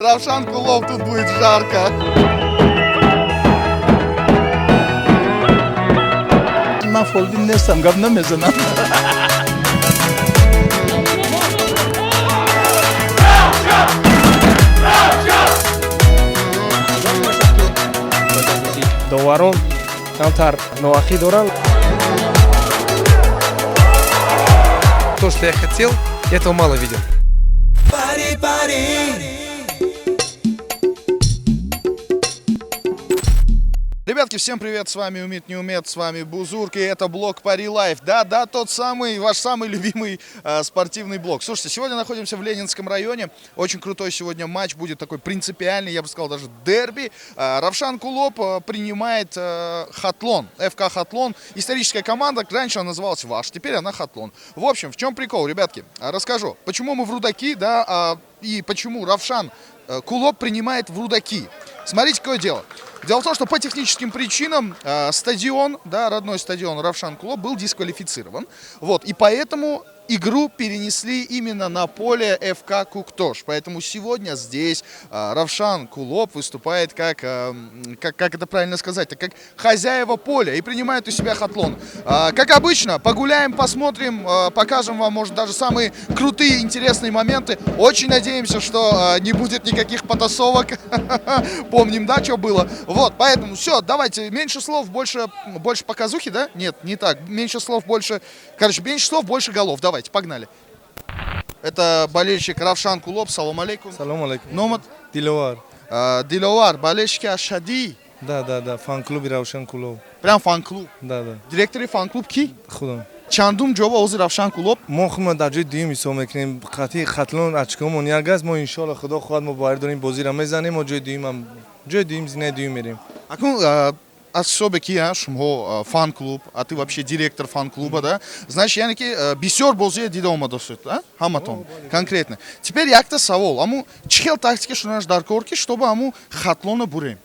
Равшан Кулоб, тут будет жарко. Ман фолбин нестам, гап намезанам. Доварон камтар ноақӣ доранд. То, что я хотел, я этого мало видел. Ребятки, всем привет, с вами Умит Не Умет, с вами Бузурк, и это блог Пари Лайф. Да, тот самый, ваш самый любимый спортивный блог. Слушайте, сегодня находимся в Ленинском районе, очень крутой сегодня матч будет, такой принципиальный, я бы сказал, даже дерби. Равшан Кулоб принимает Хатлон, ФК Хатлон, историческая команда, раньше она называлась Ваш, теперь она Хатлон. В общем, в чем прикол, ребятки, расскажу. Почему мы в Рудаки, да, и почему Равшан Кулоб принимает в Рудаки. Смотрите, какое дело. Дело в том, что по техническим причинам стадион, да, родной стадион Равшан Кулоб был дисквалифицирован. Вот, и поэтому игру перенесли именно на поле ФК Куктош. Поэтому сегодня здесь Равшан Кулоб выступает как это правильно сказать, как хозяева поля и принимает у себя Хатлон. Как обычно, погуляем, посмотрим, покажем вам, может, даже самые крутые, интересные моменты. Очень надеемся, что не будет никаких потасовок. Помним, да, что было. Вот, поэтому все, давайте, меньше слов, больше показухи, да? Нет, не так. Меньше слов, больше... Короче, меньше слов, больше голов. Давайте, погнали. Это болельщик Равшан Кулоб. Салом алейкум. Салом алейкум. Номад? Диловар. Диловар, болельщики Ашади. Да, фан-клуби Равшан Кулоб. Прям фан-клуб? Да. Директори фан-клуб ки? Худам. Чандум ҷоба ҳозир Равшан Кулоб? Мо худмон дар ҷои дуюм ҳисоб мекунем. Қатъи Хатлон очкомон як аст. Мо иншоалло худо хоҳад мо боварӣ дорем бозиро мезанем, мо ҷои дуюмам, ҷои дуюм, зинаи дуюм мерем. Акун аз ҳисобе ки шумоҳо фан-клуб, а ты вообще директор фан-клуба, да? Значит, яъне ки бисёр бозие дида омадасед, а? Ҳаматон конкретно. Теперь якта савол. Аму чӣ хел тактика шунаш дар кор ки, чтобы аму Хатлона бурем?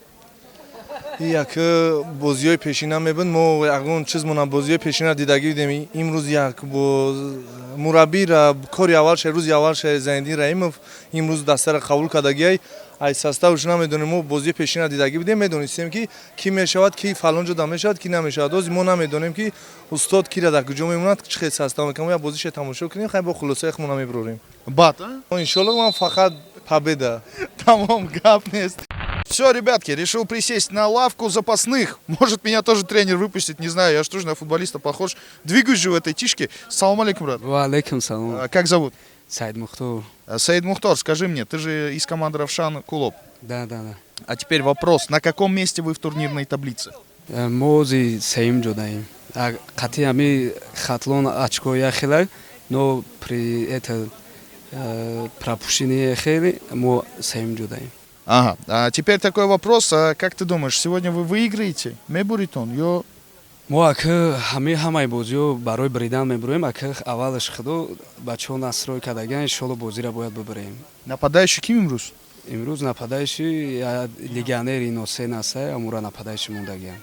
Як бозиҳои пешина мебуд, мо ягон чизмона бозиҳои пешина дидагӣ будем. Имрӯз як боз мураббира кори аввалша, рӯзи аввалша Зайниддин Раҳимов имрӯз дастаро қабул кардагиай. Ай составш намедонем, мо бозии пешина дидагӣ будем, медонистем ки кӣ мешавад, ки фалон ҷода мешавад, ки намешавад. Ҳозир мо намедонем ки устод кира дар куҷо мемонад, чӣ хел состав мекунад. Мо як бозиша тамошо кунем, хай бо хулосаи худмона мебурорем. Бад, а? Иншоалло, ман фақат победа. Тамом, гап нест. Все, ребятки, решил присесть на лавку запасных. Может, меня тоже тренер выпустит, не знаю, я ж тоже на футболиста похож. Двигаюсь же в этой тишке. Салам алейкум, брат. Ва алейкум салам. Как зовут? Саид Мухтор. Саид Мухтор, скажи мне, ты же из команды Равшан Кулоб. Да. А теперь вопрос, на каком месте вы в турнирной таблице? Мо зи сеюм ҷодаем. Қатъи ҳами Хатлон очко яхела, но при это пропущение хеле мо сеюм ҷодаем. Ага, а теперь такой вопрос, а как ты думаешь, сегодня вы выиграете? Мебуритон, ё... Мо ака ҳами ҳамаи бозиҳо барои бридан мебуроем, ака аввалаш худо бачаҳо настрой кардаган, иншолло бозиро бояд бибарем. Нападающий ким имрӯз? Имрӯз нападающий легионери Носен аста, амура нападающий мондагиам.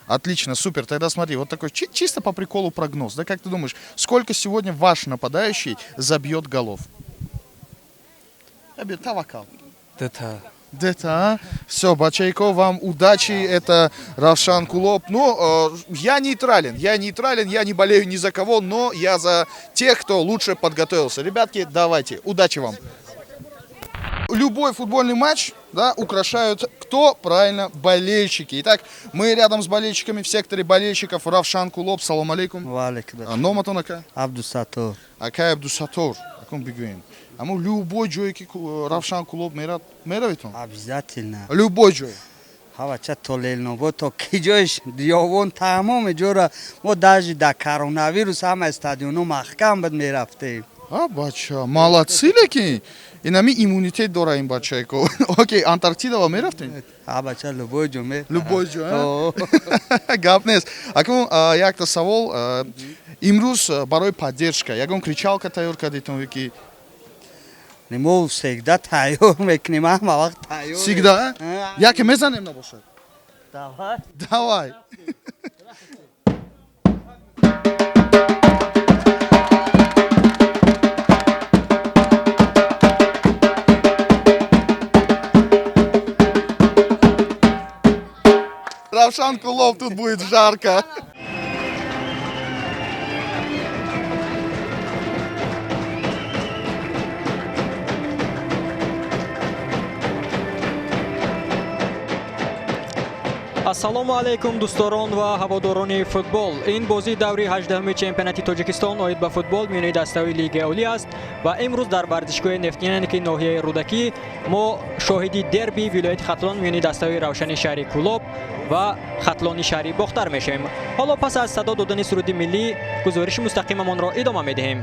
Отлично, супер. Тогда смотри, вот такой чисто по приколу прогноз. Да, как ты думаешь, сколько сегодня ваш нападающий забьет голов? Тавакал. Дета. Дета, а? Все, бачайко, вам удачи, это Равшан Кулоб. Ну, я нейтрален, я не болею ни за кого, но я за тех, кто лучше подготовился. Ребятки, давайте, удачи вам. Любой футбольный матч, да, украшают кто? Правильно, болельщики. Итак, мы рядом с болельщиками в секторе болельщиков. Равшан Кулоб, салам алейкум. Ва алейкум. Номатон ака? Абдусатор. Акай Абдусатор. Аком бигӯем. Аммо любой ҷое ки Равшан Кулоб мерад, меравед он? Обязательно. Любой ҷой. Ҳавача то Ленинобод, то ки ҷоиш диёвон, тамоми ҷора мо даже дар коронавирус ҳама стадионо маҳкам буд мерафтем. А, бача, молодцы лекин. Инами иммунитет дора ин бачаеко. Окей, Антарктидава мерафтем? Ҳа, бача, любой ҷо ме. Любой ҷо, а? Гап нест. Акун якта савол. Имрӯз барои поддержка ягон кричалка тайёр кардетон ки? Мо всегда тайёр мекунем, ҳама вақт тайёр. Всегда? Яке мезанем набошад? Давай. Давай. Равшан Кулоб, тут будет жарко. Ассалому алайкум, дӯстдорон ва ҳаводорони футбол. Ин бозии даври 18-уми чемпионати Тоҷикистон оид ба футбол миёни дастаҳои Лигаи Олӣ аст ва имрӯз дар варзишгоҳи Нефтиняники ноҳияи Рӯдакӣ мо шоҳиди дерби вилояти Хатлон миёни дастаҳои Равшани шаҳри Кӯлоб ва Хатлони шаҳри Бохтар мешавем. Ҳоло пас аз садо додани суруди миллӣ гузориши мустақимамонро идома медиҳем.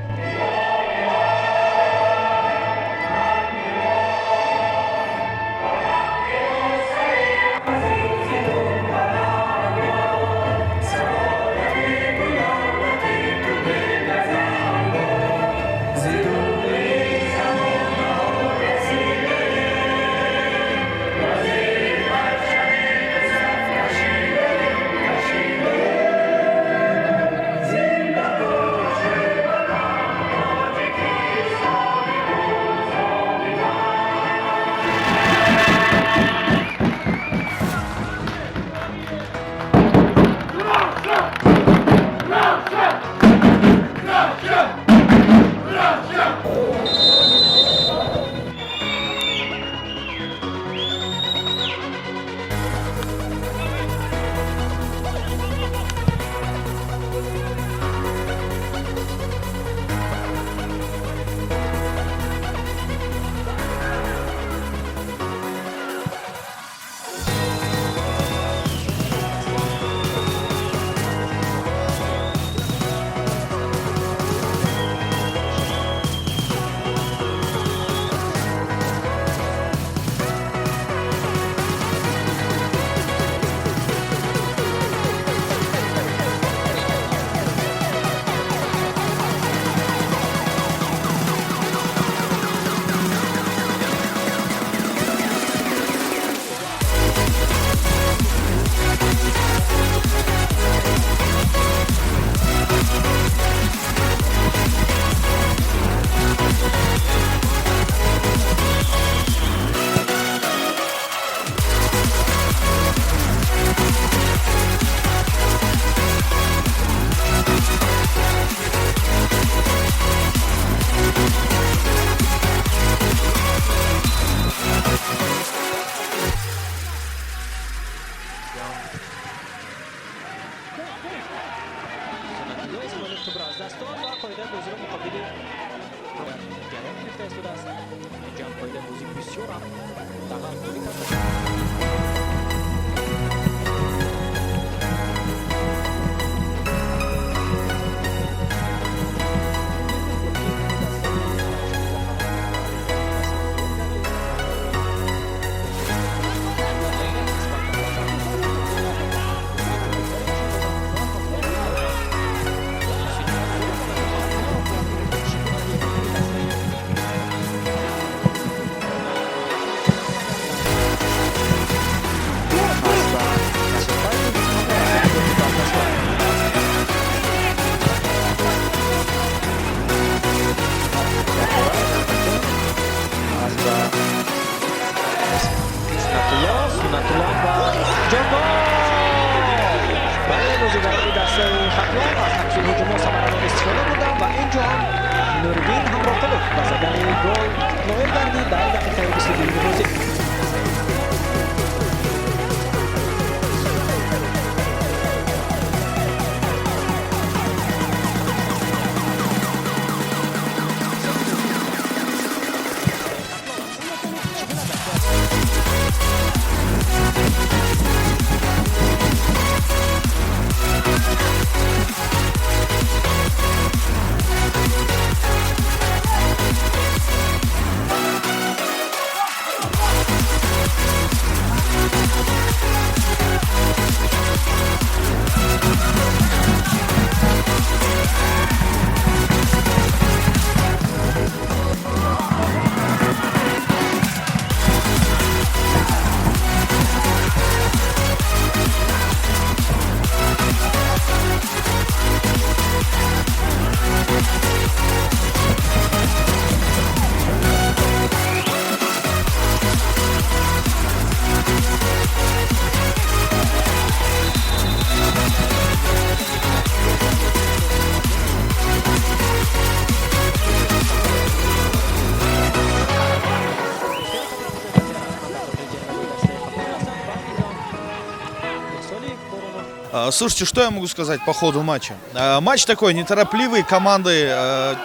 Слушайте, что я могу сказать по ходу матча? Матч такой неторопливый, команды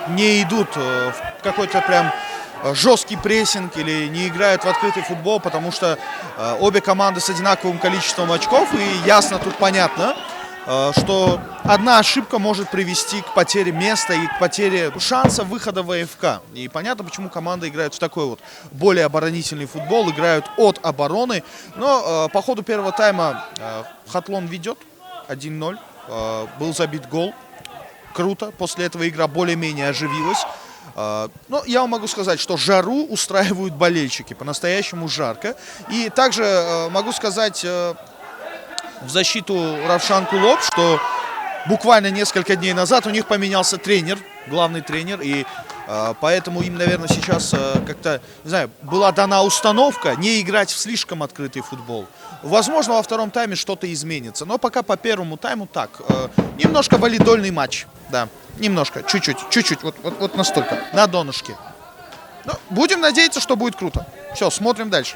не идут в какой-то прям жесткий прессинг или не играют в открытый футбол, потому что обе команды с одинаковым количеством очков, и ясно тут понятно, что одна ошибка может привести к потере места и к потере шанса выхода в АФК. И понятно, почему команды играют в такой вот более оборонительный футбол, играют от обороны. Но по ходу первого тайма Хатлон ведет 1-0, был забит гол. Круто, после этого игра более-менее оживилась. Но я вам могу сказать, что жару устраивают болельщики, по-настоящему жарко. И также могу сказать в защиту Равшан Кулоб, что буквально несколько дней назад у них поменялся тренер, главный тренер, и поэтому им, наверное, сейчас как-то, не знаю, была дана установка не играть в слишком открытый футбол. Возможно, во втором тайме что-то изменится, но пока по первому тайму так. Немножко валидольный матч, да, немножко, чуть-чуть, чуть-чуть, вот настолько, на донышке. Но будем надеяться, что будет круто. Все, смотрим дальше.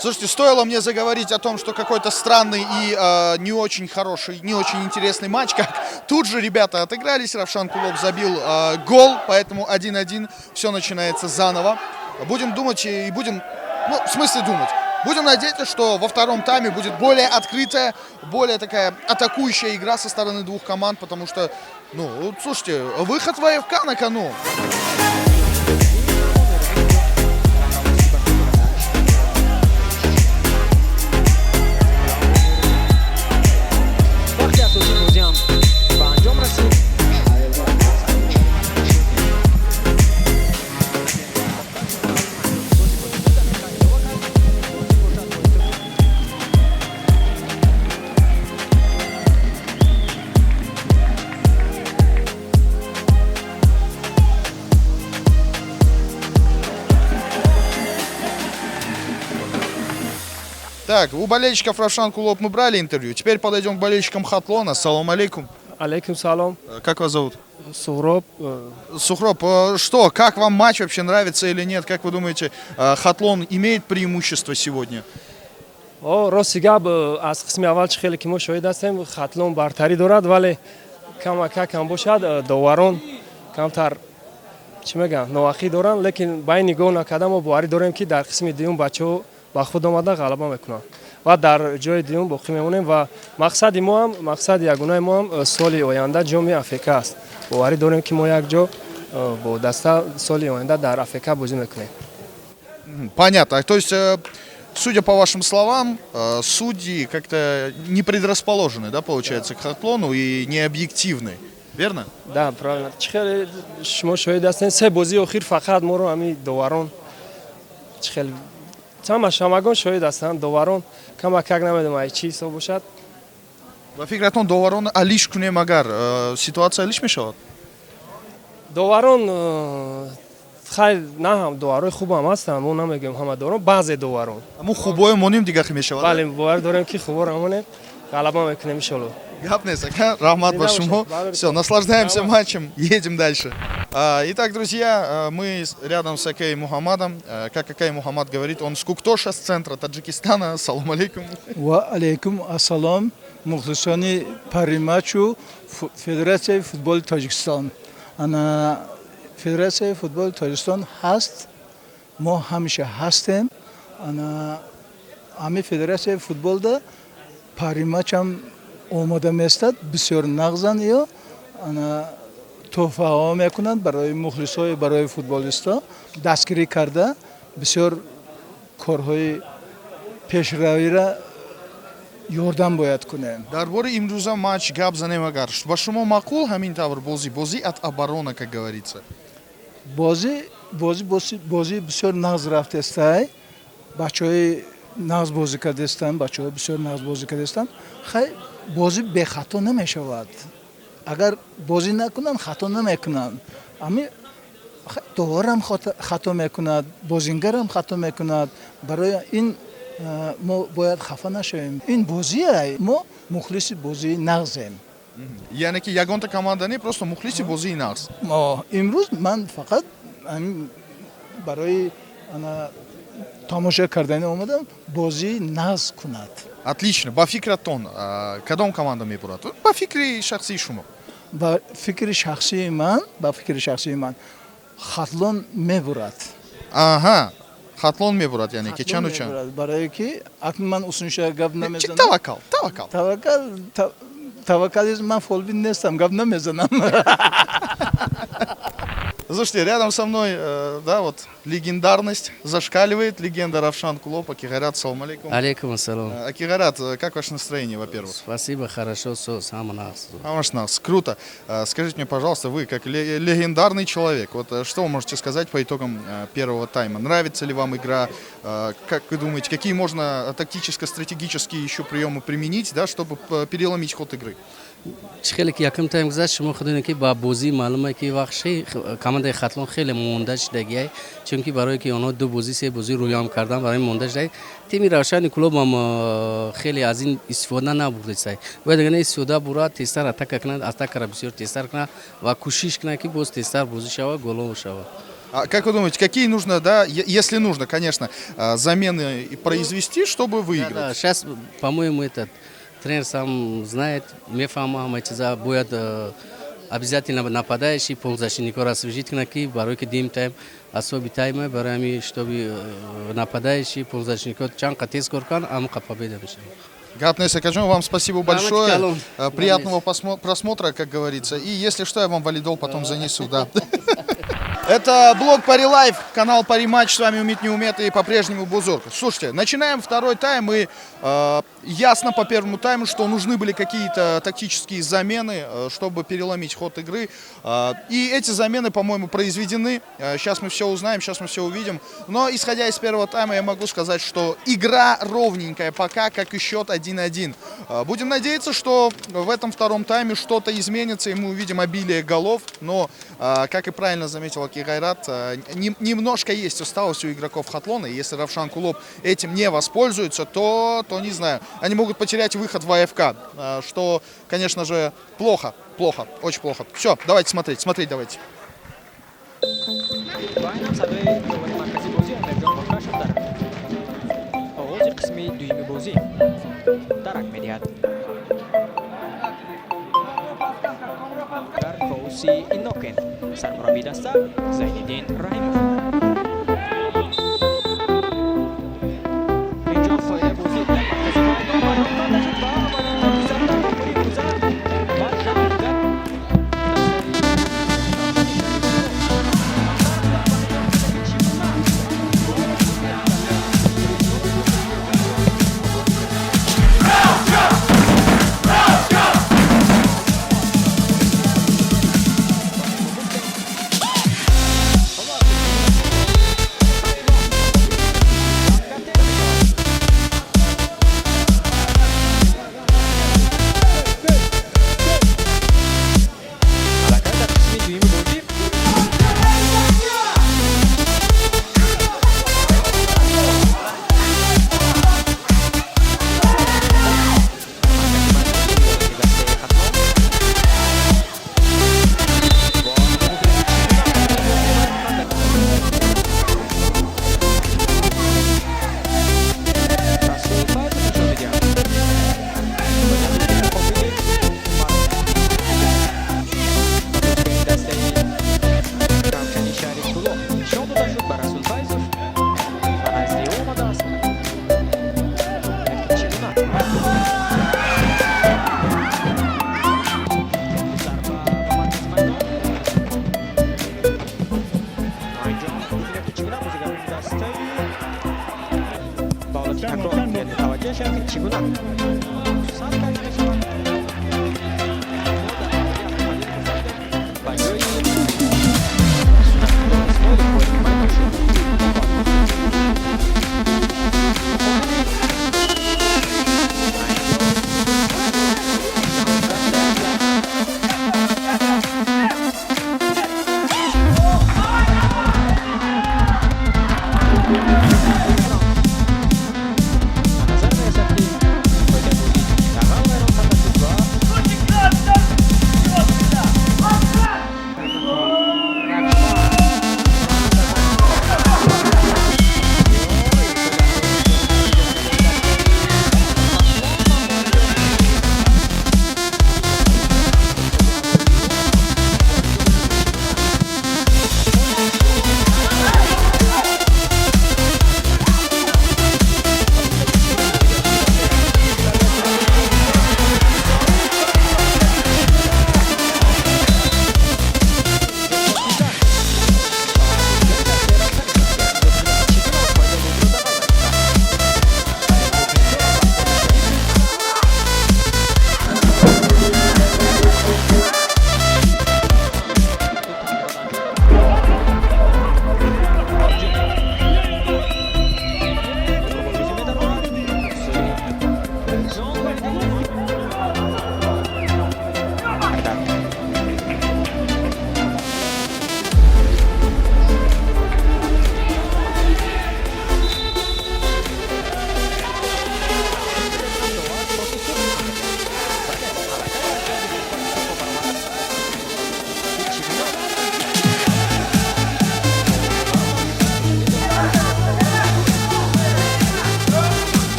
Слушайте, стоило мне заговорить о том, что какой-то странный и не очень хороший, не очень интересный матч, как тут же ребята отыгрались, Равшан Кулоб забил гол, поэтому 1-1, все начинается заново. Будем думать и будем, ну, в смысле думать, будем надеяться, что во втором тайме будет более открытая, более такая атакующая игра со стороны двух команд, потому что, ну, слушайте, выход в АФК на кону. Так, у болельщиков Равшан Кулоб мы брали интервью. Теперь подойдем к болельщикам Хатлона. Салам алейкум. Алейкум салам. Как вас зовут? Сухроб. Сухроб, что, как вам матч вообще, нравится или нет? Как вы думаете, Хатлон имеет преимущество сегодня? О, рости гап, аз қисми аввал чӣ хеле ки мо шоҳид ҳастем, Хатлон бартарӣ дорад, вале камака кам бошад, доварон камтар, чӣ мегӯянд, ноақӣ доранд, лекин ба ин нигоҳ накарда мо боварӣ дорем, ки дар қисми дуюм бачаҳо ба худ омада ғалаба мекунанд ва дар ҷои дуюм боқӣ мемонем ва мақсади мо ҳам, мақсади ягонаи мо ҳам соли оянда ҷоми АФК аст. Боварӣ дорем, ки мо якҷо бо даста соли оянда дар АФК бозӣ мекунем. Понятно. То есть, судя по вашим словам, судьи как-то не предрасположены, да, получается, к Хатлону и не объективны, верно? Да, правильно. Чӣ хеле шумо шоҳид ҳастед, се бозии охир фақат моро ҳамин доварон, чӣ хеле ҳама ҳамагон шоҳид ҳастанд, доварон камакак намедонам ай чӣ ҳисоб бошад. Ба фикратон, доварон алиш кунем агар, ситуация алиш мешавад? Доварон хайр, на ҳам доварои хубам ҳастанд, мо намегӯем ҳама доварон, баъзе доварон. Аммо хубое монем, дигар хел мешавад? Бале, бовар дорем, ки хуборо монем, ғалаба мекунем иншоалло. Гап нест, ака, раҳмат ба шумо. Все, наслаждаемся матчем, едем дальше. Итак, друзья, мы рядом с Акей Мухаммадом. Как Акей Мухаммад говорит, он с Куктоша, с центра Таджикистана. Салом алейкум. Ва алейкум ассалом, мухлисони Париматчу, Федератсияи футболи Тоҷикистон. Ана, Федератсияи футболи Тоҷикистон ҳаст, мо ҳамеша ҳастем. Ана, ҳами федератсияи футболда Париматчам омода местад, бисёр нағзан ё ана тӯҳфаҳо мекунанд барои мухлисҳои, барои футболистҳо, дастгирӣ карда, бисёр корҳои пешравиро ёрдам бояд кунем. Дар бораи имрӯза матч гап занем агар. Ба шумо маъқул ҳамин тавр бозӣ? Бозӣ от обороны, как говорится. Бозӣ бисёр нағз рафтестай, бачаҳои нағз бозӣ кардестанд, бачаҳо бисёр нағз бозӣ кардестанд. Хай, бозӣ бехато намешавад, агар бозӣ накунанд, хато намекунанд. Ами доварам хато мекунад, бозингарам хато мекунад. Барои ин мо бояд хафа нашавем, ин бозие, мо мухлиси бозии нағзем. Яъне ки ягонта команда не, просто мухлиси бозии нағз. Имрӯз ман фақат барои тамошо кардани омадам, бозии нағз кунад. Отлично. Ба фикратон, кадом команда мебурад, ба фикри шахсии шумо? Ба фикри шахсии ман Хатлон мебурад. Аҳа, Хатлон мебурад, яъне ки чанду чанд? Барое ки акнун ман усунша гап намезанам. Таваккал, таваккал. Таваккал, таваккал, ман фолбин нестам, гап намезанам. Слушайте, рядом со мной, да, вот легендарность зашкаливает, легенда Равшан Кулоб, Аки Ғайрат, салом алейкум. Алейкум ассалом. Аки Ғайрат, как ваше настроение, во-первых? Спасибо, хорошо, соз, ҳама нағз. Ҳамаш нағз, круто. Скажите мне, пожалуйста, вы как легендарный человек, вот что вы можете сказать по итогам первого тайма? Нравится ли вам игра? Как вы думаете, какие можно тактическо-стратегические еще приемы применить, да, чтобы переломить ход игры? Чӣ хеле ки якум тайм гузашт, шумо худоне ки ба бозӣ маълуме ки вақт командаи Хатлон хеле монда шудагиай, чунки барое ки онҳо ду бозӣ, се бозӣ рӯям кардан, барои монда шуда. Тими Равшани Кулоб ҳам хеле аз ин истифода набурдисай, бояд агар истифода бурад, тезтар атака кунад, атакара бисёр тезтар кунад ва кӯшиш кунад, ки боз тезтар бозӣ шавад, голо шавад. А как вы думаете, какие нужно, да, если нужно, конечно, замены произвести, чтобы выиграть? Да, сейчас, по-моему, этот тренер сам знает, мефаҳма ҳама чиза. Бояд обязательно нападающий, полузащитникро освежить кунад, ки барои ки дим тайм особый тайме, барои ҳами, чтобы нападающий, полузащитникҳо чанд қа тез кор кунанд, ҳамон қа победа мешавад. Гап нест, акаҷон, вам спасибо большое. Калон. Приятного просмотра, как говорится. И если что, я вам валидол потом занесу, да. Это блог Пари Лайф, канал Пари Матч. С вами Умит Неумет и по-прежнему Бузург. Слушайте, начинаем второй тайм, и ясно по первому тайму, что нужны были какие-то тактические замены, чтобы переломить ход игры. И эти замены, по-моему, произведены. Сейчас мы все узнаем, сейчас мы все увидим. Но, исходя из первого тайма, я могу сказать, что игра ровненькая пока, как и счет 1-1. Будем надеяться, что в этом втором тайме что-то изменится, и мы увидим обилие голов. Но, как и правильно заметил Аки Гайрат, немножко есть усталость у игроков Хатлона. И если Равшан Кулоб этим не воспользуется, то не знаю. Они могут потерять выход в АФК, что, конечно же, плохо, плохо, очень плохо. Все, давайте смотреть, смотреть давайте. Ва инам садои довари маркази бозӣ Амирҷон Бокашов дар оғози қисми дуюми бозӣ дарак медиҳад. Дар Коуси Иннокен, сармураббии даста Зайниддин Раҳимов. Инҷо фоидаи бозӣ дар маркази майдон ва нуқта нашуд ва аввалин тарки зарба дар боқурии гузар ва ҷамъгар дастаи Равшани. Ба ҳолати такрор мутаваҷҷеҳ шавем, ки чӣ гуна сад карда мешавад. Ба ҷои назар мерасад, ки қоидаи бозӣ дағал вайрон карда шуд ва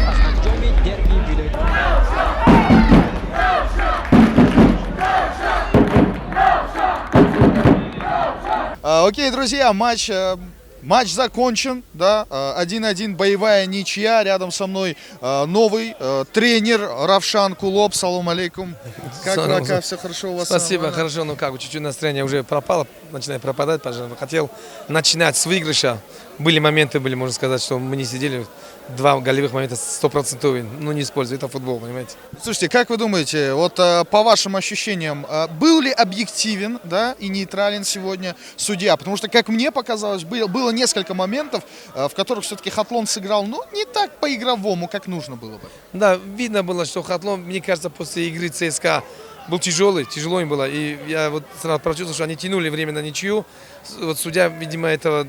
аз анҷоми дерби вилоят. Окей, друзья, матч закончен, да, 1-1, боевая ничья. Рядом со мной новый тренер Равшан Кулоб. Салом алейкум. Как Салам. рака, все хорошо у вас? Спасибо, Нормально? хорошо, ну как бы чуть-чуть настроение уже пропало, начинает пропадать, пожалуйста. Хотел начинать с выигрыша. Были моменты, были, можно сказать, что мы не сидели, два голевых момента стопроцентовые, ну не используя, это футбол, понимаете. Слушайте, как вы думаете, вот по вашим ощущениям, был ли объективен, да, и нейтрален сегодня судья? Потому что, как мне показалось, было несколько моментов, в которых все-таки Хатлон сыграл, ну, не так по-игровому, как нужно было бы. Да, видно было, что Хатлон, мне кажется, после игры ЦСКА был тяжелый, тяжело им было. И я вот сразу прочувствовал, что они тянули время на ничью. Вот судья, видимо, этого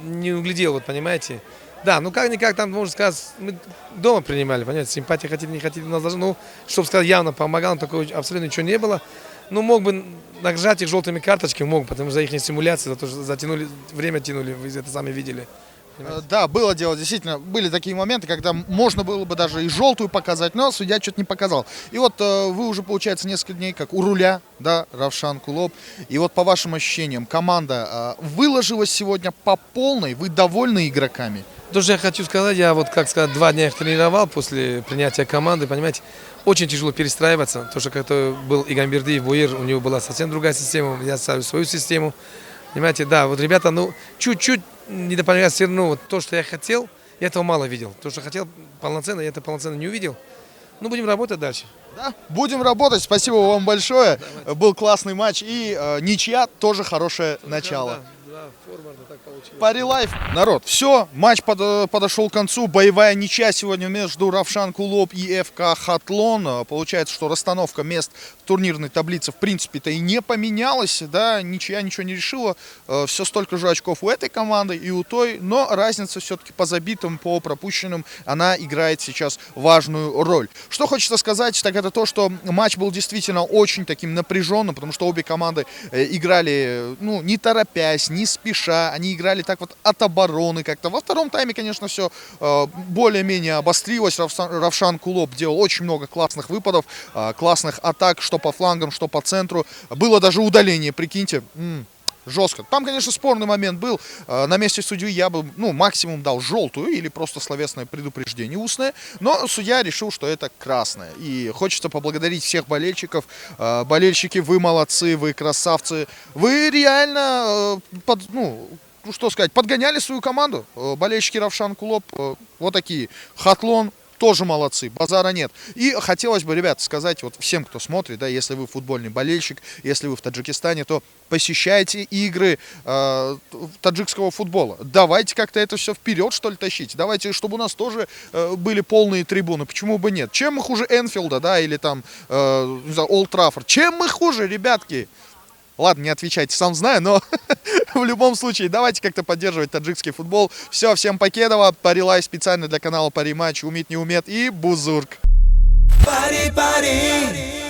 не углядел, вот понимаете. Да, ну как-никак там, можно сказать, мы дома принимали, понимаете, симпатия хотели, не хотели, у нас должно, ну, чтобы сказать, явно помогал, такого абсолютно ничего не было. Ну, мог бы нагружать их желтыми карточками, мог, потому что за их симуляции, за то, что затянули, время тянули, вы это сами видели. Да, было дело, действительно, были такие моменты, когда можно было бы даже и желтую показать, но судья что-то не показал. И вот вы уже, получается, несколько дней как у руля, да, Равшан Кулоб. И вот по вашим ощущениям, команда выложилась сегодня по полной, вы довольны игроками? То, что я хочу сказать, я вот, как сказать, 2 дня их тренировал после принятия команды, понимаете, очень тяжело перестраиваться, то, что когда был Игамбердиев, Буер, у него была совсем другая система, я ставлю свою систему, понимаете, да, вот ребята, ну, чуть-чуть недопонимают, все равно вот то, что я хотел, я этого мало видел, то, что хотел полноценно, я это полноценно не увидел, ну, будем работать дальше. Да, будем работать, спасибо вам большое. Давайте. Был классный матч и ничья тоже хорошее начало. Да. Да, форварда так получилось. Пари Лайф. Народ, все, матч подошел к концу. Боевая ничья сегодня между Равшан Кулоб и ФК Хатлон. Получается, что расстановка мест в турнирной таблице в принципе-то и не поменялась. Да, ничья ничего не решила. Все столько же очков у этой команды и у той. Но разница все-таки по забитым, по пропущенным, она играет сейчас важную роль. Что хочется сказать, так это то, что матч был действительно очень таким напряженным, потому что обе команды играли, ну, не торопясь, не спеша. Они играли так вот от обороны как-то. Во втором тайме, конечно, все более-менее обострилось. Равшан Кулоб делал очень много классных выпадов, классных атак, что по флангам, что по центру. Было даже удаление, прикиньте. Жестко. Там, конечно, спорный момент был. На месте судьи я бы, ну, максимум дал желтую или просто словесное предупреждение устное. Но судья решил, что это красное. И хочется поблагодарить всех болельщиков. Болельщики, вы молодцы, вы красавцы. Вы реально, ну, что сказать, подгоняли свою команду. Болельщики Равшан Кулоб, вот такие. Хатлон тоже молодцы, базара нет. И хотелось бы, ребят, сказать вот всем, кто смотрит, да, если вы футбольный болельщик, если вы в Таджикистане, то посещайте игры таджикского футбола. Давайте как-то это все вперед, что ли, тащить. Давайте, чтобы у нас тоже были полные трибуны. Почему бы нет? Чем мы хуже Энфилда, да, или там, не знаю, Олд Траффорд? Чем мы хуже, ребятки? Ладно, не отвечайте, сам знаю, но в любом случае давайте как-то поддерживать таджикский футбол. Все, всем покедова. Пари Лайф специально для канала Пари Матч. Умит, не умет и Бузург. Пари, пари.